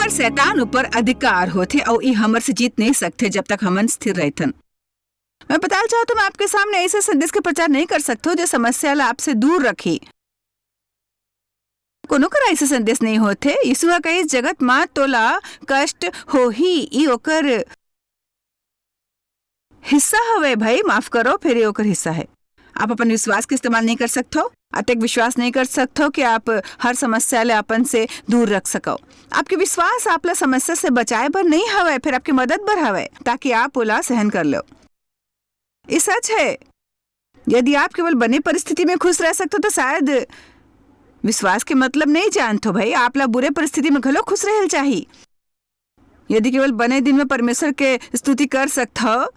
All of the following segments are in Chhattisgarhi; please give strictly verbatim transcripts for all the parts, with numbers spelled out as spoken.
पर शैतान ऊपर अधिकार होथे अउ ई हमर से जीत नहीं सकथे जब तक हमन स्थिर रहथन। मैं बताना चाहता हूँ, मैं आपके सामने ऐसे संदेश के प्रचार नहीं कर सकता हूँ जो समस्या ला आपसे दूर रखी। कोनो कर ऐसे संदेश नहीं होथे। यीशु ह कहिस, "जगत मा तोला कष्ट होही।" ई ओकर हिस्सा हवे भाई, माफ करो, फिर ये ओकर हिस्सा है। आप अपन विश्वास के इस्तेमाल नहीं कर सकथो, अतेक विश्वास नहीं कर सकथो कि आप हर समस्या ले अपन से दूर रख सको। आपके विश्वास आपला समस्या से बचाए बर नहीं हवे, फिर आपके मदद बर हवे, ताकि आप ओला सहन कर लो। ये सच है। यदि आप केवल बने परिस्थिति में खुश रह सकथो, तो शायद विश्वास के मतलब नहीं जानथो भाई। आपला बुरे परिस्थिति में घलो खुश रहल चाही। यदि केवल बने दिन में परमेश्वर के स्तुति कर सकथो,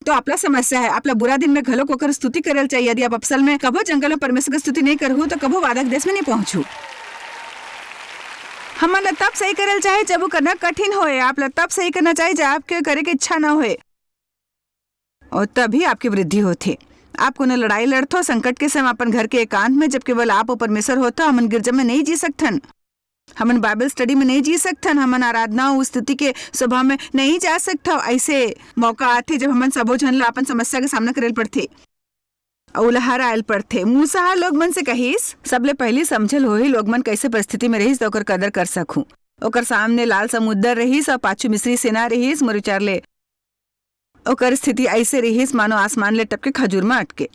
तो आपला समस्या है। आपला बुरा दिन में घलो ओकर स्तुति करल चाहिए। यदि आप असल में कभो जंगल में परमेश्वर के स्तुति नहीं करहु, तो कभो वादा के देश में नहीं पहुंचहु। हमन ला तब सही करल चाहे, जब वो करना कठिन होए। आपला तब सही करना चाहिए, जब आपके करे के इच्छा ना होए, और तभी आपकी वृद्धि होथे। आप कोनो लड़ाई लड़थो संकट के समय अपन घर के एकांत में, जब केवल आप और परमेश्वर होथो। हमन गिरजा में नहीं जी सकथन, हमन बाइबल स्टडी में नहीं जी सकथन, हमन आराधना अउ स्तुति के सभा में नहीं जा सकथव। ऐसे मौका आथे, जब हमन सबो झन ला अपन समस्या के सामना करे ल पड़थे अउ ओला हराए ल पड़थे। मूसा ह लोग मन से कहिस, "सबले पहिली समझल होही लोग मन कैसे परिस्थिति में रहिस, त ओकर कदर कर सकहूं।" ओकर सामने लाल समुद्र रहिस अउ पाछू मिस्री सेना रहिस। मोर विचार ले ओकर स्थिति ऐसे रहिस, मानो आसमान ले टपके खजूर में अटके।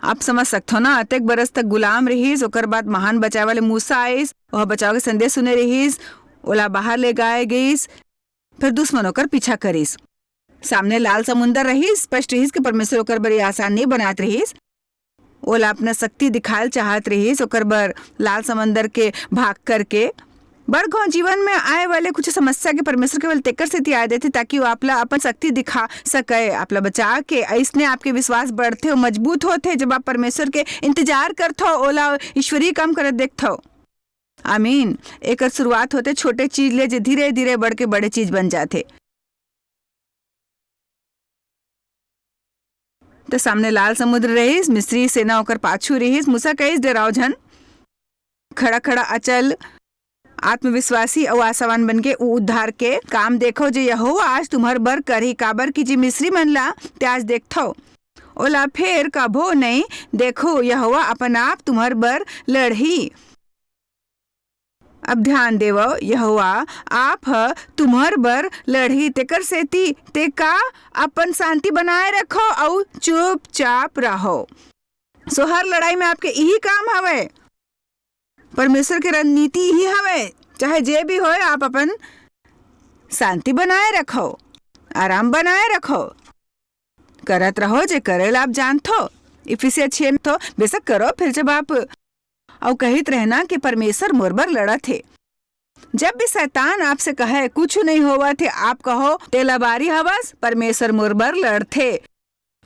आप समझ सकथो ना, अतेक बरस तक गुलाम रहिस, ओकर बाद महान बचाए वाले मूसा आइस, ओह बचाव के संदेश सुने रहिस, ओला बाहर ले गाए गइस, फिर दुश्मन ओकर पीछा करिस। सामने लाल समुंदर रहिस, स्पष्ट रहिस कि परमेश्वर ओकर बर ये आसान नहीं बनात रहिस। ओला अपना शक्ति दिखायल चाहत रहिस, ओकर बर लाल समंदर के भाग करके बड़ घाव जीवन में आए वाले कुछ समस्या के परमेश्वर केवल तेकर सेती आए देथे, ताकि वो आपला अपन शक्ति दिखा सके, आपला बचा के। अइसने आपके विश्वास बढ़थे अउ मजबूत होथे, जब आप परमेश्वर के इंतजार करथव, ओला ईश्वरीय काम करत देखथव। आमीन। एकर शुरुआत होथे छोटे चीज ले, जे धीरे-धीरे बढ़ के बड़े चीज बन जाथे। त सामने लाल समुद्र रहिस, मिस्री सेना ओकर पाछू रहिस। मूसा कहिस, "डराओ झन, खड़ा-खड़ा अचल, आत्मविश्वासी अउ आशावान बन के उ उद्धार के काम देखो, जे यहोवा आज तुम्हर बर करही, काबर कि जे मिस्री मन ला ते आज देखथव, ओला फेर कभो नइ देखो, यहोवा अपन आप तुम्हर बर लड़ही।" अब ध्यान देवव, यहोवा आप ह तुम्हर बर लड़ही, तेकर सेती ते का अपन शांति बनाए रखो अउ चुपचाप रहो। सो हर लड़ाई में आपके इही काम हवय, परमेश्वर के रणनीति इही हवय, चाहे जे भी होय, आप अपन शांति बनाए रखो, आराम बनाए रखो, करत रहो जे करे ला आप जानथो। इफिसिया छह में तो बेशक करो, फिर जब आप अउ कहित रहना कि परमेश्वर मोर बर लड़त हे। जब भी शैतान आपसे कहे, "कुछ नहीं होवत हे," आप कहो, "तेला बारी हवस, परमेश्वर मोर बर लड़थे।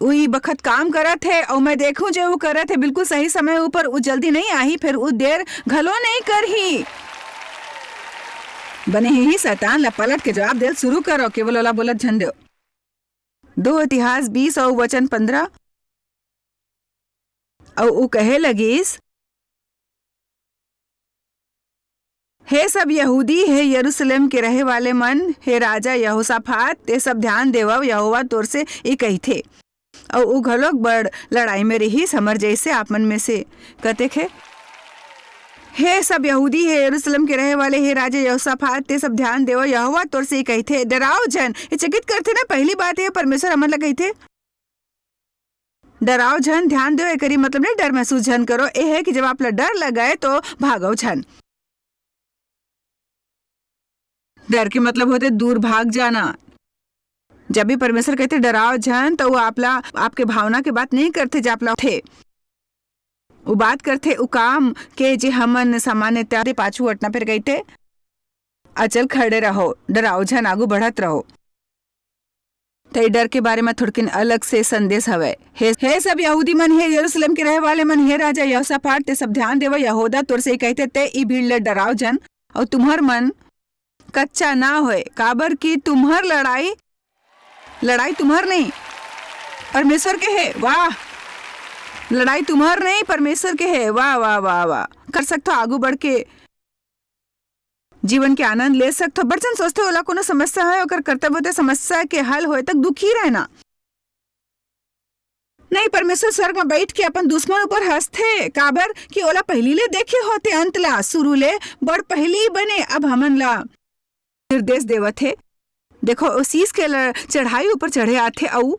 उही बखत काम करत हे, अउ मैं देखूं जे वो करत हे, बिल्कुल सही समय ऊपर वो जल्दी नहीं आही, फिर वो देर घलो नहीं करही।" बने ही शैतान ला पलट के जवाब देल शुरू करो, केवल ओला बोलत झन देव। दो इतिहास बीस अउ वचन पन्द्रह। अउ ऊ कहे लगिस, "हे सब यहूदी, हे यरूशलेम के रहे वाले मन, हे राजा यहोशाफात, ते सब ध्यान देवव, यहोवा तोर से ई कहिथे।" अउ ऊ घलोक बड़ लड़ाई में रिहिस, हमर जैसे आप मन में से कतेक हे? हे सब यहूदी, हे यरूशलेम के रहे वाले, हे राजा यहोशाफात, ते सब ध्यान देवव, यहोवा तोर से ई कहिथे, "डराओ झन।" ये चकित करथे ना, पहली बात ये परमेश्वर हमन ला कहिथे, "डराओ झन, ध्यान दो, एकरी मतलब नहीं डर महसूस झन करो, ए है कि जब आप ला डर लगे तो भागो झन।" डर के मतलब होथे दूर भाग जाना। जब भी परमेश्वर कहथे डराओ झन, तो वो आपला, आपके भावना के बात नहीं करथे, जे आपला होथे। वो बात करथे उ काम के, जे हमन सामान्यतया दे पाछू हटना। फिर कहिथे, "अचल खड़े रहो, डराओ झन, आगू बढ़त रहो।" त ए डर के बारे म थोड़किन अलग से संदेश हवय। हे, हे सब यहूदी मन, हे यरूशलेम के रहे वाले मन, हे राजा यहोशाफाट, ते सब ध्यान देवय, यहोवा तोर से कहिथे, ते ई भीड़ ले डराओ झन, अउ तुम्हर मन कच्चा ना होय, काबर कि तुम्हर लड़ाई, लड़ाई तुम्हर नहीं, परमेश्वर के हे। वाह, लड़ाई तुम्हर नहीं, परमेश्वर के हे। वाह, वाह, वाह, वाह। कर सकथो आगू बढ़ के जीवन के आनंद ले सकथो। बड़चन सोचथे ओला कोनो समस्या होय, ओकर कर्तव्य होथे समस्या के हल होय तक दुखी रहना। नहीं, परमेश्वर स्वर्ग में बैठ के अपन दुश्मन ऊपर हंसथे, काबर कि ओला पहिली ले देखे होथे अंत ला, शुरू ले बड़ पहिली बने। अब हमन ला निर्देश देवत हे। देखो, ओ शीश के ल-, चढ़ाई ऊपर चढ़े आथे अऊ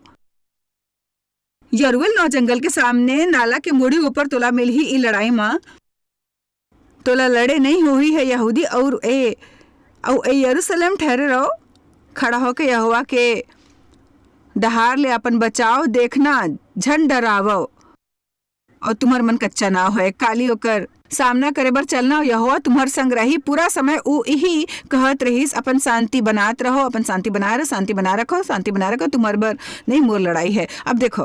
यरूएल नौ जंगल के सामने नाला के मुड़ी ऊपर तोला मिलही। ई लड़ाई म तोला लड़े नहीं होही है यहूदी अऊ ए, अऊ ए यरूशलेम ठहरे रहो, खड़ा होके यहोवा के डहार ले अपन बचाव देखना, झन डरावव। अऊ तुम्हर मन कच्चा ना होय, काली ओकर सामना करे बर चलना, यहोवा तुम्हर संग रही। पूरा समय ऊ इही कहत रहिस, "अपन शांति बनात रहो, अपन शांति बनाए रहो, शांति बनाए रखो, शांति बनाए रखो, तुम्हर बर नहीं मोर लड़ाई है।" अब देखो,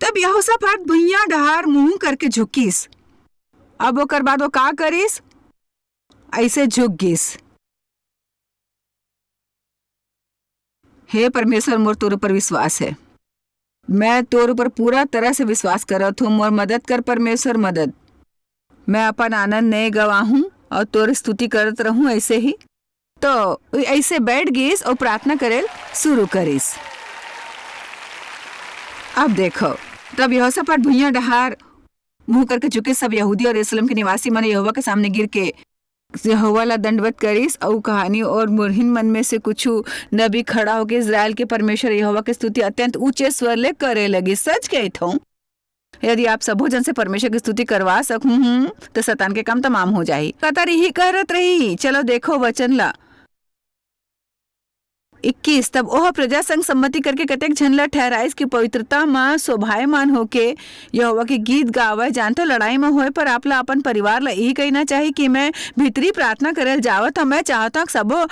तब यहोशापाट भुइयां डहार मुंह करके झुकिस। अब ओकर बाद वो का करिस? ऐसे झुक गिस। हे परमेश्वर, मोर तोर ऊपर विश्वास है। मैं तोर ऊपर पूरा तरह से विश्वास करत हूँ। मोर मदद कर परमेश्वर, मदद। मैं अपन आनंद नहीं गवाहूँ और तोर स्तुति करत रहूँ ऐसे ही। तो ऐसे बैठ गिस और प्रार्थना करेल शुरू करिस। अब देखो, तब यहोशापाट भुइयां डहार मुंह करके झुके सब यहूदी और यरूशलेम के निवासी मन यहोवा के सामने गिर के यहोवा ला दंडवत करिस। अऊ कहानी और मुरहिन मन में से कुछ नबी खड़ा होके इजराइल के परमेश्वर यहोवा के स्तुति अत्यंत ऊंचे स्वर ले करे लगिस। सच कहत हूँ, यदि आप सबो जन से परमेश्वर की स्तुति करवा सकहूं, हूं, तो शैतान के काम तमाम हो जाही। कतर इही करत रही। चलो देखो वचन ला। इक्कीस, तब ओह प्रजा संग सम्मति करके कतेक झन ला ठहराइस कि पवित्रता म शोभायमान होके यहोवा के गीत गावय। जानथो, लड़ाई म होय पर आप ला अपन परिवार ला इही कहना चाही कि मैं भीतरी प्रार्थना करे ल जावत हूं, मैं चाहत हूं कि सबो,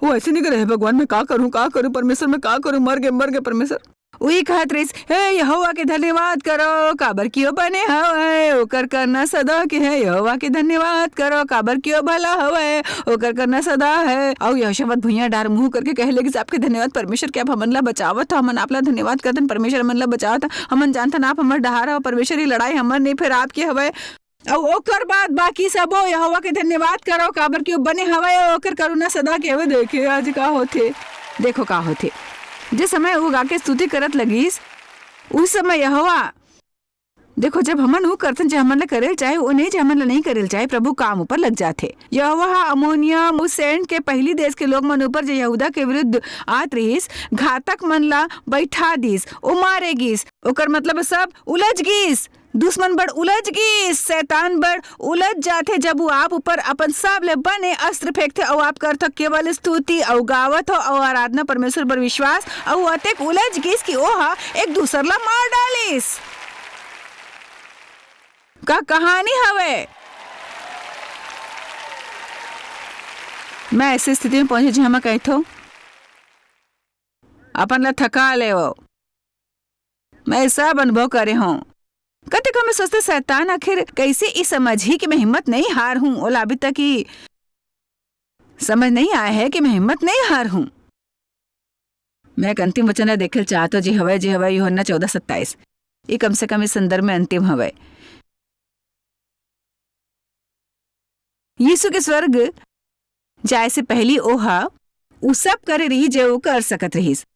वो ऐसे नहीं करे, "हे भगवान, मैं का करूं, का करूं, परमेश्वर, मैं का करूं, मर गए, मर गए, परमेश्वर।" उही कहत रहिस, "हे यहोवा के धन्यवाद करो, काबर कि वो बने हवय, ओकर करना सदा के है। यहोवा के धन्यवाद करो, काबर कि वो भला हवय, ओकर करना सदा है।" अऊ यहोशापाट भुइयां डार मुंह करके कहे लगिस, "आपके धन्यवाद परमेश्वर, कि आप हमन ला बचावत हो, हमन आप ला धन्यवाद करथन परमेश्वर, हमन ला बचावत हो। हमन जानथन आप हमर डहार हो परमेश्वर, ये लड़ाई हमर नहीं फेर आपके हवय।" अऊ ओकर बाद बाकी सबो यहोवा के धन्यवाद करो, काबर कि वो बने हवय, अऊ ओकर करुणा सदा के हवय। देखे आज का होथे, देखो का होथे। जे समय वो गा के स्तुति करत लगिस, उस समय यहोवा, देखो, जब हमन वो करथन, जे हमन ला करेल चाहे, वो नहीं, जे हमन ला नहीं करेल चाहे, प्रभु काम ऊपर लग जाथे। यहोवा ह अमोनिया, मुसेंट के पहिली देश के लोग मन ऊपर, जे यहूदा के विरुद्ध आत रहिस, घातक मन ला बैठा दिस, वो मारे गिस। ओकर मतलब सब उलझ गिस। दुश्मन बड़ उलझ गिस, शैतान बड़ उलझ जाथे, जब वो आप ऊपर अपन सब ले बने अस्त्र फेंकथे अऊ आप करथो केवल स्तुति अऊ गावत हो अऊ आराधना, परमेश्वर पर विश्वास, अऊ अतेक उलझ गिस कि ओह एक दूसर ला मार डालिस। का कहानी हवे? मैं ऐसी स्थिति में पहुंचे, जहां मैं कहथो, "अपन ला थका लेवो।" मैं सब अनुभव करे हूँ। कतेक में सोचते, "शैतान आखिर कैसे ई समझही कि मैं हिम्मत नहीं हार हूँ?" ओला अभी तक ही समझ नहीं आया है कि मैं हिम्मत नहीं हार हूँ। मैं एक अंतिम वचन ला देखे ल चाहत हूँ, जे हवय, जे हवय, यूहन्ना चौदह सत्ताईस। ये कम से कम इस संदर्भ में अंतिम हवय। यीशु के स्वर्ग जाए से पहली ओह उ सब करे रही, जे वो कर सकत रहिस।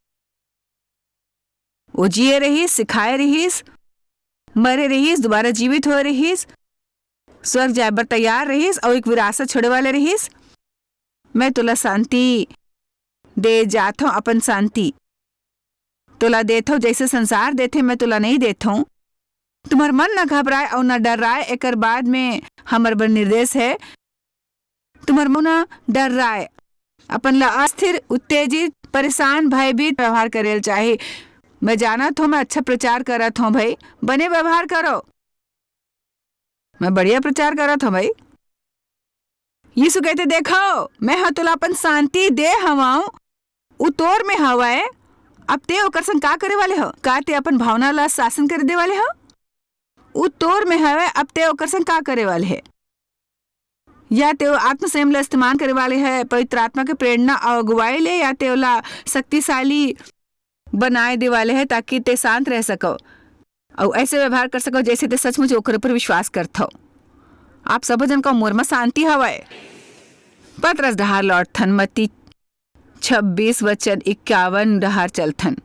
वो जिए रहिस, सिखाए रहिस, मरे रहिस, दोबारा जीवित होए रहिस, स्वर्ग जाए बर तैयार रहिस, अउ एक विरासत छोड़े वाले रहिस। "मैं तोला शांति दे जाथव, अपन शांति तोला देथव, जैसे संसार देथे, मैं तोला नहीं देथव।" तुम्हर मन न घबराए अउ न डर्राए, एकर बाद में हमर बर निर्देश है, तुम्हर मन न डर्राए, अपन ला अस्थिर, उत्तेजित, परेशान, भयभीत व्यवहार करे ल चाही। मैं जानत हूँ, मैं अच्छा प्रचार करत हूँ भाई, बने व्यवहार करो। मैं बढ़िया प्रचार करत हूँ भाई। यीशु कहते, "देखो, मैं ह तोला अपन शांति दे हवंव, उ तोर में हवय, अब ते ओकर संग का करे वाले हो? का ते अपन भावना ला शासन करे दे वाले हो? उ तोर में हवय, अब ते ओकर संग का करे वाले है? या ते ओ आत्मसंयम ला इस्तेमाल करे वाले है, पवित्र आत्मा के प्रेरणा अउ अगुवाई ले, या ते ओला शक्तिशाली बनाए दे वाले है, ताकि ते शांत रह सको अउ ऐसे व्यवहार कर सको, जैसे ते सचमुच ओकर ऊपर विश्वास करथो।" आप सबो जन का मोर म शांति हवय। पतरस डहार लौटथन, मत्ती छब्बीस वचन इक्यावन डहार चलथन।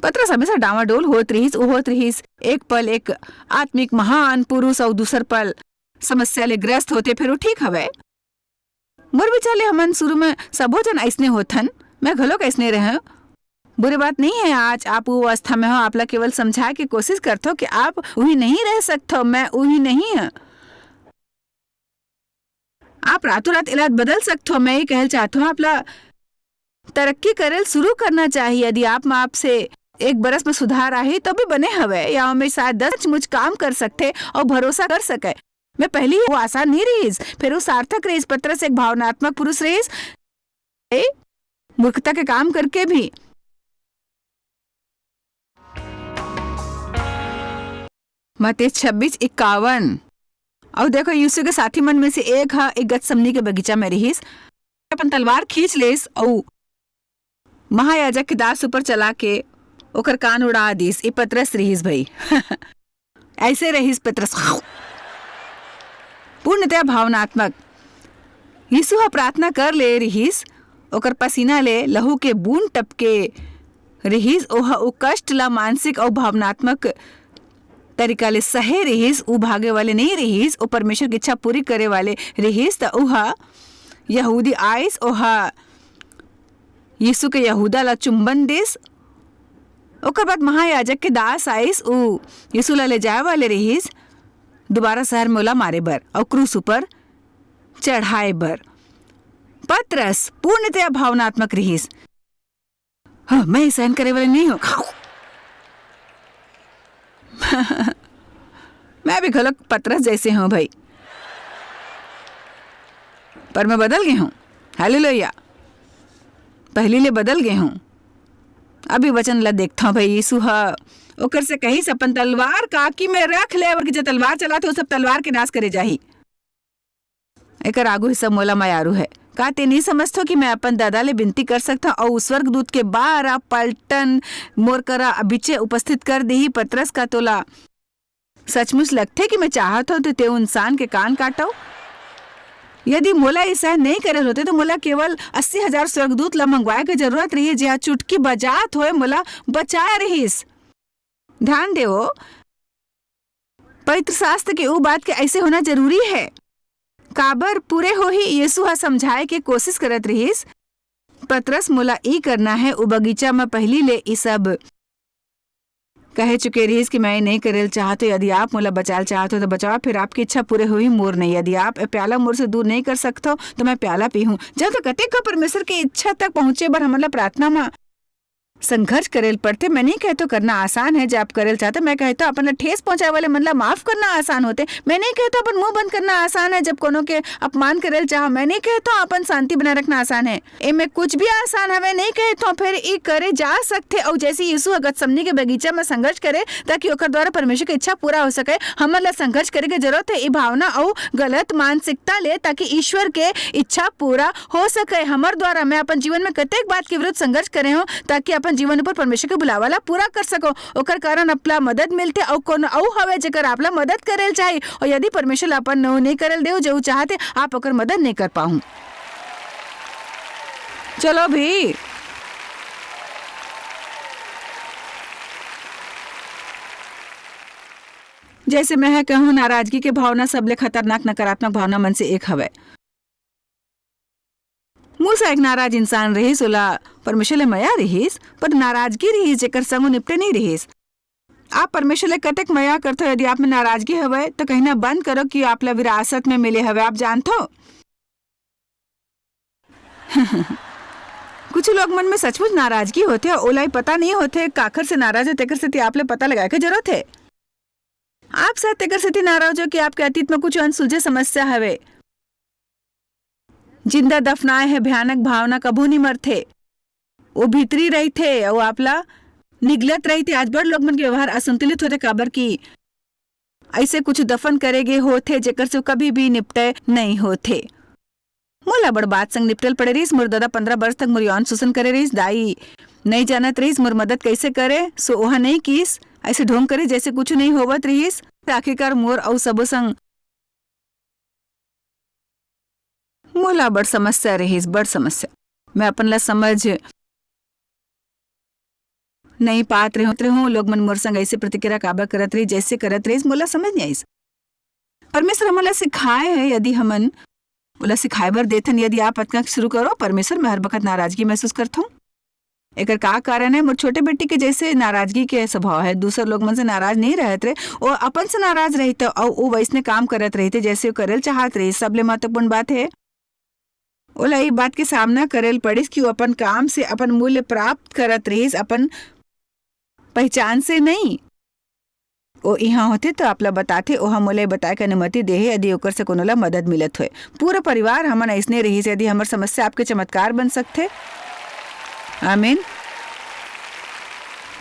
पतरस हमेशा डावाडोल होत रिहिस, उ होत रिहिस। एक पल एक आत्मिक महान पुरुष अउ दूसर पल समस्या ले ग्रस्त होथे, फेर वो ठीक हवय। मोर विचार ले हमन शुरू में सबो जन अइसने होथन, मैं घलोक अइसने रहें। बुरे बात नहीं है, आज आप वो अवस्था में हो, आपला केवल समझाए के कोशिश करथो कि आप उही नहीं रह सकथो, मैं उही नहीं हूँ। आप रातों रात इलाज बदल सकथो। मैं ये कहल चाहत हूँ, आपला तरक्की करेल शुरू करना चाहिए। यदि आप म आपसे एक बरस में सुधार आही, तो भी बने हवय, या ओमे शायद दस सचमुच काम कर सकथे अउ भरोसा कर सके। मैं पहली वो आसान नहीं रहीस, फिर वो सार्थक रहीस। पतरस एक भावनात्मक पुरुष रहीस, ए, मूर्खता के काम करके भी। मत्ती छब्बीस इक्यावन। अउ देखो, यीशु के साथी मन में से एक ह एक गतसमनी के बगीचा में रिहिस, अपन तलवार खींच लेस अउ महायाजक के दास ऊपर चला के ओकर कान उड़ा दिस। ई पतरस रिहिस भई। ऐसे रहिस पतरस। पूर्णतया भावनात्मक। यीशु ह प्रार्थना कर ले रिहिस, ओकर पसीना ले लहू के बूंद टपके रिहिस। ओह ओ कष्ट ला मानसिक अउ भावनात्मक तरीका ले सहे रिहिस। उ भागे वाले नहीं रिहिस, ओ परमेश्वर की इच्छा पूरी करे वाले रिहिस। त उह यहूदी आइस, ओह यीशु के यहूदा ला चुंबन दिस। ओकर बाद महायाजक के दास आइस, उ यीशु ला ले जाए वाले रिहिस, दोबारा शहर में ओला मारे बर अउ क्रूस ऊपर चढ़ाए बर। पतरस पूर्णतया भावनात्मक रिहिस। "हाँ, मैं सहन करे वाले नहीं हूँ।" मैं भी घलोक पतरस जैसे हूँ भई, पर मैं बदल गे हूँ। हालेलुया। पहली ले बदल गे हूँ। अभी वचन ला देखथव भई, यीशु ह ओकर से कहिस, "अपन तलवार काकी में रख ले, अउ जे तलवार चलाथे, वो सब तलवार के नाश करे जाही।" एकर आगू ही सब मोला मयारू है। का ते नहीं समझथो कि मैं अपन ददा ले विनती कर सकथव अउ स्वर्गदूत के बारह पलटन मोर करा अभिचे उपस्थित कर देही? पतरस, का तोला सचमुच लगथे कि मैं चाहत हव ते, ते इंसान के कान काटव? यदि मोला ये सहन नहीं करे होते, तो मोला केवल अस्सी हजार स्वर्गदूत ला मंगवाए के जरूरत रही, जेहा चुटकी बजात होए मोला बचाए रहिस। ध्यान देवो, पवित्र शास्त्र के उ बात के ऐसे होना जरूरी है। काबर पूरे होही, यीशु ह समझाए के कोशिश करत रिहिस, "पतरस, मोला ई करना है, उ बगीचा म पहिली ले ई सब कहे चुके रिहिस कि मैं ये नहीं करेल चाहत हूँ। यदि आप मोला बचाल चाहत हो, तो बचाओ, फिर आपकी इच्छा पूरे होही, मोर नहीं। यदि आप ए प्याला मोर से दूर नहीं कर सकत हो, तो मैं प्याला पीहूँ।" जब तक कतेक परमेश्वर के इच्छा तक पहुँचे बर हमन ला प्रार्थना म संघर्ष करेल पड़थे। मैं नहीं कहतो करना आसान है, जब आप करेल चाहते। मैं कहतो अपन ला ठेस पहुंचाए वाले मन ला माफ करना आसान होथे। मैं नहीं कहतो अपन मुंह बंद करना आसान है, जब कोनो के अपमान करेल चाहो। मैं नहीं कहतो अपन शांति बनाए रखना आसान है। एमे कुछ भी आसान हवे नहीं कहतो, फिर ई करे जा सकथे। अउ जैसे यीशु ह गतसमनी के बगीचा में संघर्ष करे, ताकि ओकर द्वारा परमेश्वर के इच्छा पूरा हो सके, हमन ला संघर्ष करे के जरूरत है। ई भावना अउ गलत मानसिकता ले, ताकि ईश्वर के इच्छा पूरा हो सके। हमर द्वारा मैं अपन जीवन में कतेक बात के विरुद्ध संघर्ष करे हूँ, ताकि अपन जीवन ऊपर परमेश्वर के बुलावा ला पूरा कर सको। ओकर कारण आपला मदद मिलथे, अउ कोनो अउ हवे जेकर आपला मदद करेल चाही। अउ यदि परमेश्वर ला अपन नौ नहीं करेल देव, जो चाहते, आप ओकर मदद नहीं कर पाहू। चलो भी, जैसे मैं ह कहूँ, नाराजगी के भावना सबले खतरनाक नकारात्मक भावना मन से एक हवय। मूसा एक नाराज इंसान रिहिस, ओला परमेश्वर ले मया रिहिस, पर नाराजगी रिहिस, जेकर संग वो निपटे नहीं रिहिस। आप परमेश्वर ले कतेक मया करथो? यदि आप में नाराजगी हवय, तो कहना बंद करो कि आप ला विरासत में मिले हवय। आप जानथो, कुछ लोग मन में सचमुच नाराजगी होथे, ओला ई पता नहीं होथे, काखर से नाराज हो, तेकर सेती आप ले पता लगाए के जरूरत है। आप शायद तेकर सेती नाराज हो कि आपके अतीत में कुछ अनसुलझे समस्या हवे। जिंदा दफनाए हे भयानक भावना कभू नहीं मरथे, वो भीतरी रहिथे, वो आपला निगलत रहिथे। आज बड़ लोग मन के व्यवहार असंतुलित होथे, काबर कि ऐसे कुछ दफन करे गे होथे, जेकर से वो कभी भी निपटे नहीं होथे। मोला बड़ बात संग निपटल पड़े रहिस। मोर ददा पंद्रह बरस तक मोर यौन शोषण करे रहिस। दाई नहीं जानत रहिस मोर मदद कैसे करे, सो ओहा नहीं किस, ऐसे ढोंग करे जैसे कुछ नहीं होवत रहिस। आखिरकार मोर अउ सबो संग मोला बड़ समस्या रहिस, बड़ समस्या। मैं अपन ला समझ नहीं पात रहूं, रहूं, लोग मन मोर संग ऐसे प्रतिक्रिया काबर करत रहिस, जैसे करत रहिस, मोला समझ नहीं आइस। परमेश्वर हमन ला सिखाए हे, यदि हमन ओला सिखाए बर देथन, यदि आप अतका शुरू करो, "परमेश्वर, मैं हर बखत नाराजगी महसूस करथौं।" एकर का कारण है? मोर छोटे बेटी के जैसे नाराजगी के स्वभाव है, दूसर लोग मन से नाराज नहीं रहत रहे, वो अपन से नाराज रहिते, अउ वो वैसने काम करत रहिते, जैसे वो करल चाहत रहे। सबले महत्वपूर्ण बात है, ओला ये बात के सामना करल पड़िस कि वो अपन काम से अपन मूल्य प्राप्त करत रहिस, अपन पहचान से नहीं। वो इहाँ होथे तो आप ला बताथे, ओहा मोला ये बताए के अनुमति दे हे, यदि ओकर से कोनो ला मदद मिलत होए। पूरा परिवार हमन अइसने रहिस, यदि हमर समस्या आपके चमत्कार बन सकथे। आमीन।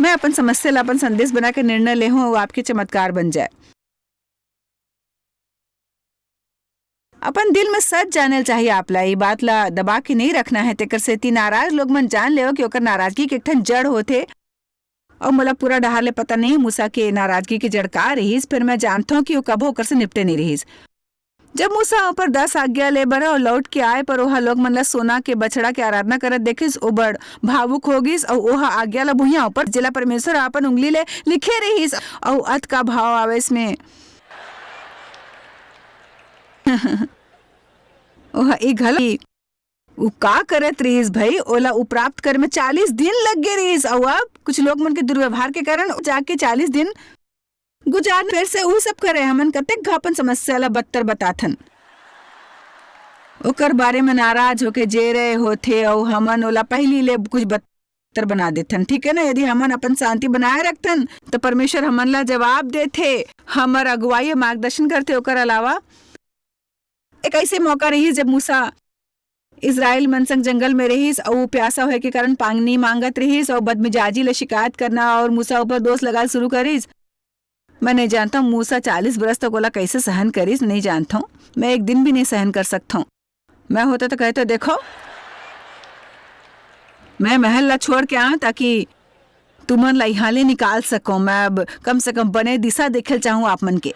मैं अपन समस्या ला अपन संदेश बना के निर्णय ले हूँ, वो आपके चमत्कार बन जाए। अपन दिल में सच जानल चाहिए आप ला, ये बात ला दबा के नहीं रखना है। तेकर सेती नाराज लोग मन जान लेव कि ओकर नाराजगी के एक ठन जड़ होथे। अउ मोला पूरा डहार ले पता नहीं मूसा के नाराजगी के जड़ का रहिस, फिर मैं जानथौं कि वो कभो ओकर से निपटे नहीं रहिस। जब मूसा ऊपर दस आज्ञा ले बर अउ लौट के आए, पर ओहा लोग मन ला सोना के बछड़ा के आराधना करत देखिस, ओ बड़ भावुक हो गिस, अउ ओहा आज्ञा ला भुइयां ऊपर, जेला परमेश्वर ह अपन उंगली ले लिखे रहिस, अउ अतका भाव आवेस में। ओहा ई घला, उ का करत रहिस भई, ओला उ प्राप्त करे में चालीस दिन लग गे रहिस, अउ अब कुछ लोग मन के दुर्व्यवहार के कारण जाके चालीस दिन गुजार, फिर से उही सब करे। हमन कतेक घा अपन समस्या ला बदतर बताथन, ओकर बारे में नाराज होके जे रहे होथे, अउ हमन ओला पहिली ले कुछ बदतर बना देथन। ठीक है ना, यदि हमन अपन शांति बनाए रखथन, तो परमेश्वर हमन ला जवाब देथे, हमर अगुवाई अउ मार्गदर्शन करथे। ओकर अलावा एक ऐसे मौका रहिस, जब मूसा इस्राएल मन संग जंगल में रहिस, अउ प्यासा होए के कारण पानी मांगत रहिस, अउ बदमिजाजी ले शिकायत करना अउ मूसा ऊपर दोष लगाना शुरू करिस। मैं नहीं जानता हूँ, मूसा चालीस बरस तक ओला कैसे सहन करिस, नहीं जानता हूँ। मैं एक दिन भी नहीं सहन कर सकता हूँ। मैं होता तो कहता, "देखो, मैं महल ला छोड़ के आऊं, ताकि तुमन ला यहाँ ले निकाल सकूं। मैं अब कम से कम बने दिशा देखे चाहूं आप मन के।"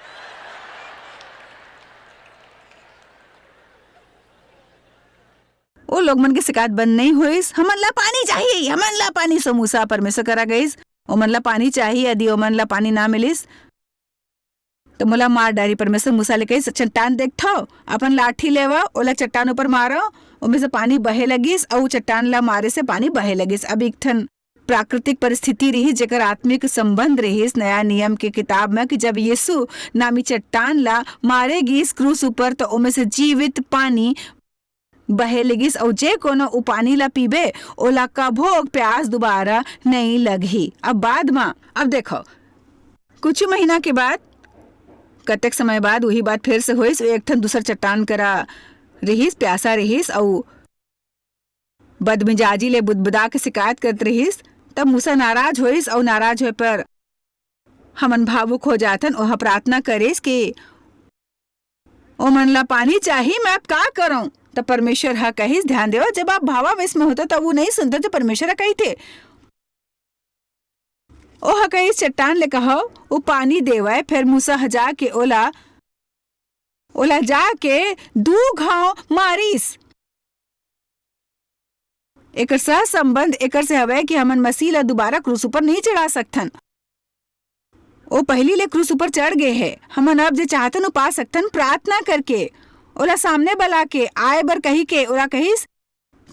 ओ लोग मन के शिकायत बंद नहीं होइस, "हमन ला पानी चाहिए, हमन ला पानी।" सो मूसा परमेश्वर करा गइस, "ओमन ला पानी चाहिए, यदि ओमन ला पानी ना मिलिस, तो मोला मार डारी।" परमेश्वर मूसा ले कहिस, "चट्टान देखथव, अपन लाठी लेवा, ओला चट्टान ऊपर मारो।" ओमे से पानी बहे लगिस, अउ चट्टान ला मारे से पानी बहे लगिस। अब एक ठन प्राकृतिक परिस्थिति रहिस, जेकर आत्मिक संबंध रहिस नया नियम के किताब में, कि जब यीशु नामी चट्टान ला मारे गिस क्रूस ऊपर, तो ओमे से जीवित पानी बहे लगिस, अउ जे कोनो उ पानी ला पीबे, ओला कभो प्यास दोबारा नहीं लगही। अब बाद मा, अब देखो, कुछ महीना के बाद, कतेक समय बाद वही बात फिर से होइस। एक ठन दूसर चट्टान करा रहिस, प्यासा रहिस, अउ बदमिजाजी ले बुदबुदा के शिकायत करत रहिस। तब मूसा नाराज होइस, अउ नाराज होए पर हमन भावुक हो जाथन। ओह प्रार्थना करिस कि, "ओमन ला पानी चाही, मैं अब का करंव?" त परमेश्वर ह कहिस, ध्यान देवा, जब आप भावावेश में होता, तब वो नहीं सुनता, जो परमेश्वर ह कहिथे। ओह कहिस, "चट्टान ले कहव, वो पानी देवय।" फिर मूसा ह जाके ओला, ओला जाके दू घाव मारिस। एकर सह संबंध एकर से हवय कि हमन मसीह ला दोबारा क्रूस ऊपर नहीं चढ़ा सकथन। ओ पहिली ले क्रूस ऊपर चढ़ गे हे। हमन अब जे चाहथन, ओ पा सकथन, प्रार्थना करके, ओला सामने बला के, आए बर कही के, ओला कहिस,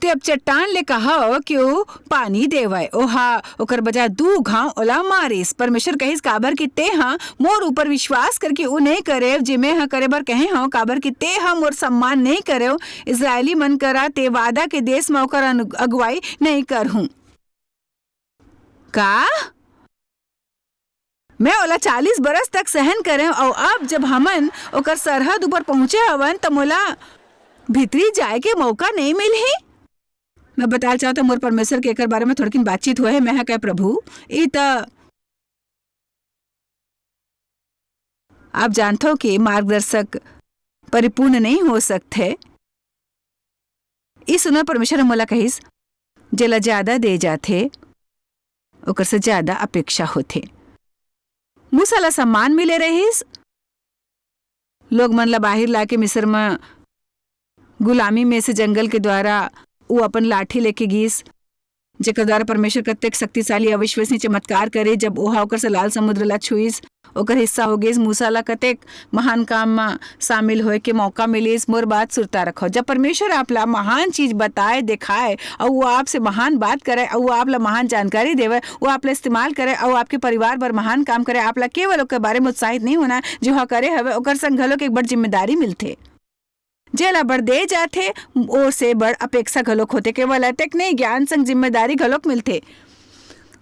"ते अब चट्टान ले कहव कि ओ पानी देवय।" ओहा ओकर बजाय दू घाव ओला मारिस। परमेश्वर कहिस, "काबर कि ते ह मोर ऊपर विश्वास करके ओ नहीं करेव, जे मैं ह करे बर कहे हंव, काबर कि ते ह मोर सम्मान नहीं करेव। इस्राएली मन करा ते वादा के देश म ओकर अनु-, अगुवाई नहीं करहूं।" का? मैं ओला चालीस बरस तक सहन करेंव, अउ अब जब हमन ओकर सरहद ऊपर पहुंचे हवन, त मोला भीतरी जाए के मौका नहीं मिलही? मैं बताल चाहत हंव, मोर परमेश्वर के एकर बारे में थोड़किन बातचीत होए हे। मैं ह कहे, "प्रभु, ई त आप जानथव कि मार्गदर्शक परिपूर्ण नहीं हो सकथे।" ई सुनव, परमेश्वर ह मोला कहिस, "जेला ज्यादा दे जाथे, ओकर से ज्यादा अपेक्षा होथे।" मूसा ला सम्मान मिले रहिस, लोग मन ला बाहिर लाके मिस्र म गुलामी में से जंगल के द्वारा वो अपन लाठी लेके गीस, जेकर द्वारा परमेश्वर कतेक शक्तिशाली, अविश्वसनीय चमत्कार करे, जब ओहा ओकर से लाल समुद्र ला छुईस, ओकर हिस्सा हो गईस। मूसा ला कतेक महान काम म शामिल होए के मौका मिलिस। मोर बात सुरता रखो, जब परमेश्वर आप ला महान चीज बताए, दिखाए, अउ वो आपसे महान बात करे, अउ वो आप ला महान जानकारी देवे, वो आप ला इस्तेमाल करे, अउ आपके परिवार बर महान काम करे, आप ला केवल ओकर बारे में उत्साहित नहीं होना, जो हा करे हवे, ओकर संग घलो के एक बड़ जिम्मेदारी मिलथे। जेला बड़ दे जाथे, ओ से बड़ अपेक्षा घलोक होथे। केवल अतेक नहीं, ज्ञान संग जिम्मेदारी घलोक मिलथे।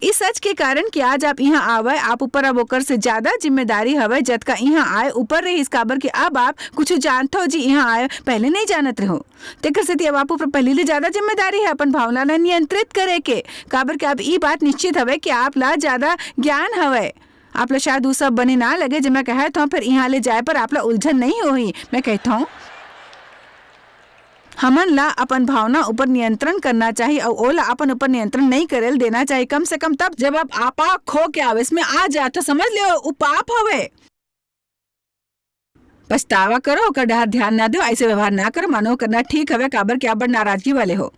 इस सच के कारण कि आज आप इहाँ आवय, आप ऊपर अब ओकर से ज्यादा जिम्मेदारी हवय, जतका इहाँ आए ऊपर रहिस, काबर कि अब आप कुछ जानथो जी, इहाँ आए पहले नहीं जानत रहो। तेकर सेती अब आप ऊपर पहली ले ज्यादा जिम्मेदारी है अपन भावना ला नियंत्रित करे के, काबर कि अब ई बात निश्चित हवय कि आप ला ज्यादा ज्ञान हवय। आप ला शायद उ सब बने ना लगे, जे मैं कहत हौं, फेर इहाँ ले जाए पर आप ला उलझन नहीं होही। मैं कहत हौं, हमन ला अपन भावना ऊपर नियंत्रण करना चाही अउ ओला अपन ऊपर नियंत्रण नहीं करे ल देना चाही, कम से कम तब, जब आप आपा खो के आवेश में आ जात हो। समझ लियो, उ पाप हवे। पछतावा करो, ओकर डहर ध्यान ना दो, ऐसे व्यवहार ना करो, मानो करना ठीक हवे, काबर कि आप बड़ नाराजगी वाले हो।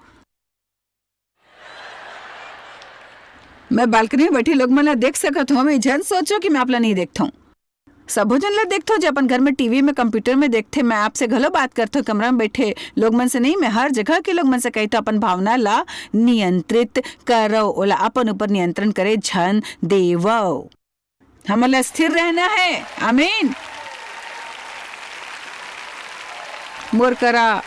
मैं बालकनी में बैठे लोग मन ला देख सकत हूँ, मैं झन सोचो कि मैं आप ला नहीं देखत हूँ। सबो झन ला देखत हूँ, जो अपन घर में टीवी में, कंप्यूटर में देखथे। मैं आपसे घलो बात करत हूँ, कमरा में बैठे लोग मन से नहीं, मैं हर जगह के लोग मन से कहत हूँ, अपन भावना ला नियंत्रित करो, ओला अपन ऊपर नियंत्रण करे झन देवो। हमन ला स्थिर रहना है। आमीन। मोर करा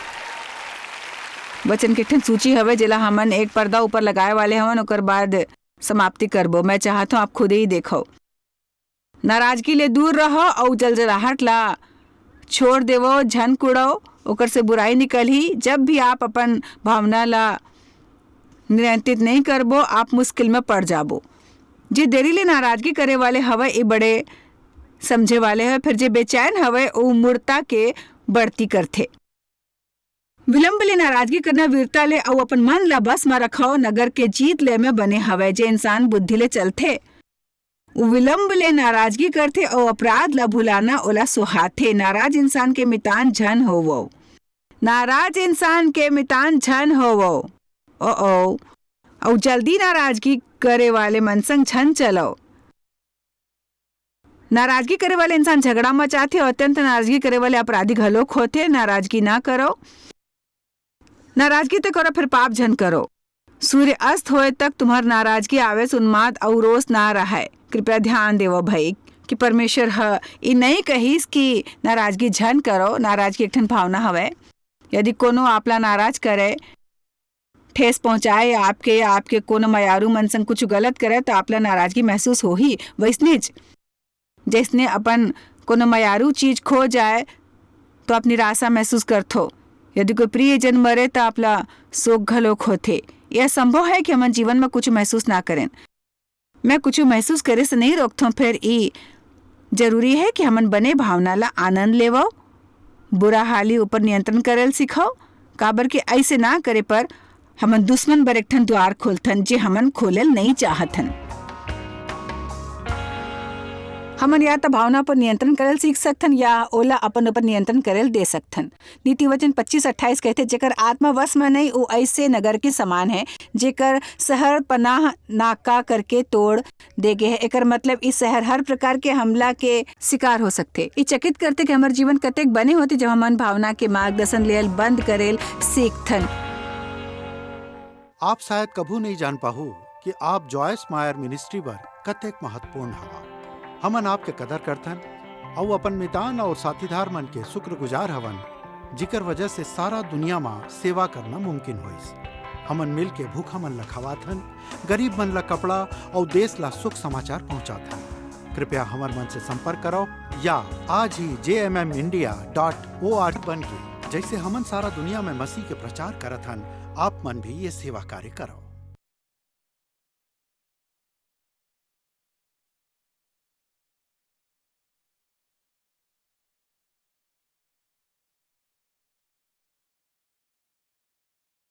वचन के ठन सूची हवे, जेला हमन एक पर्दा ऊपर लगाए वाले हवन, ओकर बाद समाप्ति करबो। मैं चाहत हूँ, आप खुद ही देखो। नाराजगी ले दूर रहो अउ जलजलाहट ला छोड़ देवो, झन कुड़ो, ओकर से बुराई निकलही। जब भी आप अपन भावना ला नियंत्रित नहीं करबो, आप मुश्किल में पड़ जाबो। जे देरी ले नाराजगी करे वाले हवय, ए बड़े समझे वाले हवय, फेर जे बेचैन हवय, ओ मूढ़ता के बढ़ती करथे। विलंब ले नाराजगी करना वीरता ले अउ अपन मन ला बस म रखव, नगर के जीत ले में बने हवय। जे इंसान बुद्धि ले चलथे, वो विलंब ले नाराजगी करथे अउ अपराध ला भुलाना ओला सुहाथे। नाराज इंसान के मितान झन होवो। नाराज इंसान के मितान झन होवो। ओ, ओ। अउ जल्दी नाराजगी करे वाले मन संग झन चलो। नाराजगी करे वाले इंसान झगड़ा मचाथे अउ अत्यंत नाराजगी करे वाले अपराधी घलोक होथे। नाराजगी ना करो। नाराजगी तो करो, फिर पाप झन करो। सूर्य अस्त होए तक तुम्हार नाराजगी, आवेश, उन्माद अउ रोष ना रहय। कृपया ध्यान देवो भई, कि परमेश्वर ह ई नहीं कहिस कि नाराजगी झन करो। नाराजगी एक ठन भावना हवय। यदि कोनो आपला नाराज करे, ठेस पहुंचाए आपके, या आपके कोनो मयारू मन संग कुछ गलत करे, तो आपला नाराजगी महसूस होही। वैसनेच जैसने अपन कोनो मयारू चीज खो जाए, तो आप निराशा महसूस करथो। यदि कोई प्रियजन मरे, तो आपला शोक घलोक होथे। यह संभव है कि हमन जीवन में कुछ महसूस ना करें। मैं कुछ महसूस करे से नहीं रोकथों, फेर ई जरूरी है कि हमन बने भावना ला आनंद लेवो, बुरा हाली ऊपर नियंत्रण करे ल सीखो, काबर के ऐसे ना करे पर हमन दुश्मन बर एक ठन द्वार खोलथन, जे हमन खोले ल नहीं चाहथन। हमन या त भावना पर नियंत्रण करे ल सीख सकथन, या ओला अपन ऊपर नियंत्रण करे ल दे सकथन। नीति वचन पच्चीस अट्ठाईस कहथे, "जेकर आत्मा वश में नहीं, वो ऐसे नगर के समान है, जेकर शहर पनाह नाका करके तोड़ दे गे है।" एकर मतलब, इस शहर हर प्रकार के हमला के शिकार हो सकथे। ई चकित करथे कि हमर जीवन कतेक बने होथे, जब हमन भावना के मार्गदर्शन लेल बंद करेल सीखथन। आप शायद कभू नहीं जान पाहू कि आप जॉयस मायर मिनिस्ट्री बर कतेक महत्वपूर्ण हवा। हमन आपके कदर करथन अउ अपन मितान अउ साथीदार मन के शुक्रगुजार हवन, जिकर वजह से सारा दुनिया म सेवा करना मुमकिन होइस। हमन मिल के भूखा मन ल खवाथन, गरीब मन ल कपड़ा अउ देश ल सुख समाचार पहुंचाथन। कृपया हमर मन से संपर्क करो या आज ही J M M India dot O R G बन के, जैसे हमन सारा दुनिया में मसीह के प्रचार करत हन, आप मन भी ये सेवा कार्य करो।